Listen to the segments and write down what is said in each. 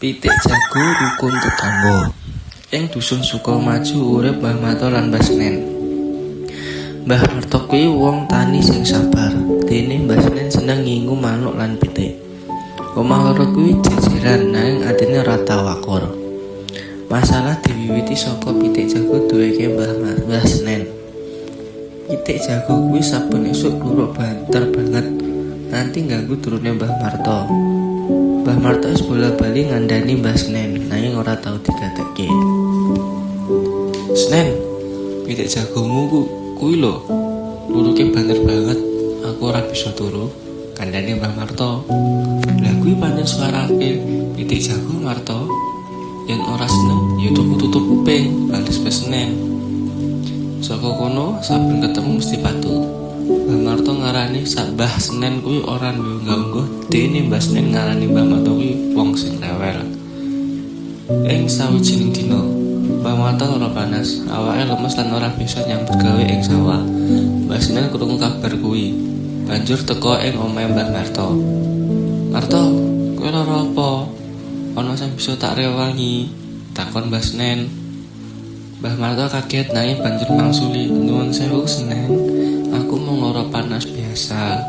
Pitik jago rukun tetangga. Ing dusun Sukamaju urip Mbah Marto lan Mbah Senen. Mbah Marto kuwi wong tani sing sabar, dene Mbah Senen seneng ngingu manuk lan pitik. Omah loro kuwi jejeran nanging atine ora tau akur. Masalah diwiwiti saka pitik jago duweke Mbah Senen. Pitik jago kuwi saben esuk kluruk banter banget nganti ngganggu turune Mbah Marto. Mbah Marto wis bola-bali ngandhani Mbah Senen, nanging ora tau digatekke. "Senen, pitik jagomu kuwi lho, kluruke banter banget, aku ora bisa turu," kandhane Mbah Marto. "Lah kuwi pancen suarane pitik jago, Marto. Yen ora seneng ya tuku tutup kuping," bales Mbah Senen. Saka kono saben ketemu mesti padu. Mbah Marto ngarani Mbah Senen kuwi ora duwe unggah-ungguh, dene Mbah Senen ngarani Mbah Marto kuwi wong sing rewel. Ing sawijining dina, Mbah Marto lara panas, awake lemes lan ora bisa nyambut gawe ing sawah. Mbah Senen krungu kabar kuwi, banjur teka ing omahe Mbah Marto. "Marto, kowe lara apa? Ana sing bisa tak rewangi?" takon Mbah Senen. Mbah Marto kaget nanging banjur mangsuli, "Nuwun sewu, Senen, aku mung lara panas biasa."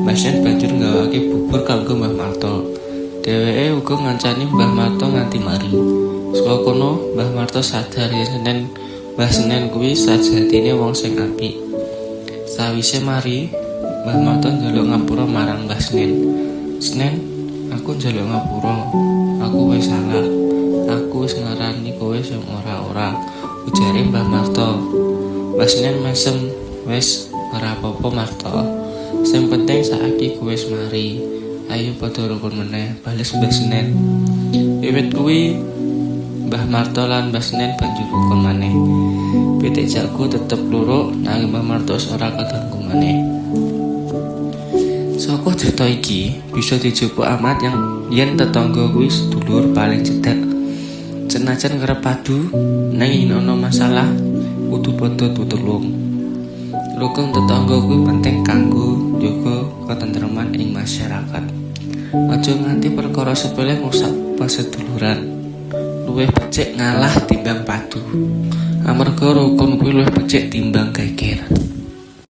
Mbah Senen banjur nggawake bubur kanggo Mbah Marto. Dheweke uga ngancani Mbah Marto nganti mari. Saka kono Mbah Marto sadar yen Mbah Senen kuwi sajatine wong sing apik. Sawise mari, Mbah Marto njaluk ngapura marang Mbah Senen. "Senen, aku njaluk ngapura. Aku wis salah. Aku wis ngarani kowe sing ora-ora," ujare Mbah Marto. Mbah Senen mesem, "Wis, ora apa-apa, Marto. Sing penting saiki kowe wis mari. Ayo padha rukun meneh," bales Mbah Senen. Wiwit kuwi Mbah Marto lan Mbah Senen banjur rukun maneh. Pitik jago tetep kluruk nanging Mbah Marto wis ora keganggu maneh. Saka crita iki bisa dijupuk amanat yen tetangga kuwi sedulur paling cedhak. Senajan kerep padu, nanging yen ana masalah kudu padha tutulung. Rukun tetangga kuwi penting kanggo njaga ketentreman ing masyarakat. Aja nganti perkara sepele ngrusak paseduluran. Luwih becik ngalah timbang padu. Amarga rukun kuwi luwih becik timbang geger.